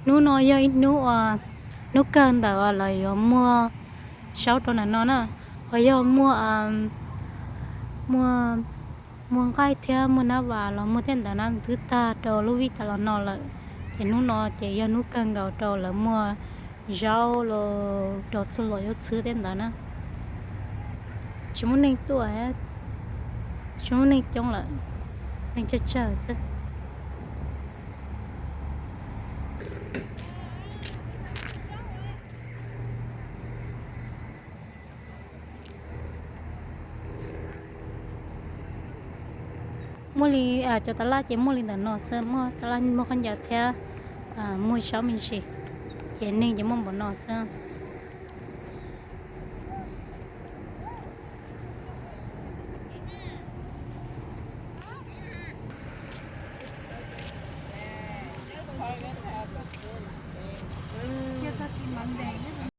Hnub no yog ib hnub uas, hnub kawg ntawm uas lawv yuav muag zaub rau ntawm no na, ho yog muag, muag, muag nqaij thiab muag nab vas los muag tej ntawd na twb tag rau lub vij tas los no lawm. Ces hnub no ces yog hnub kawg nkaus rau lawv muag zaub los rau txhua luam yuav txhwb tej ntawd na. Tsis muaj neeg tuaj, tsis muaj neeg coob lawm, neeg tsawg tsawg xwb. Muaj li, cov tas laj ces muaj li ntawm no xwb, muaj tas laj muag khaub ncaws thiab muag zaub me ntsis, ces neeg ces muaj npaum no xwb.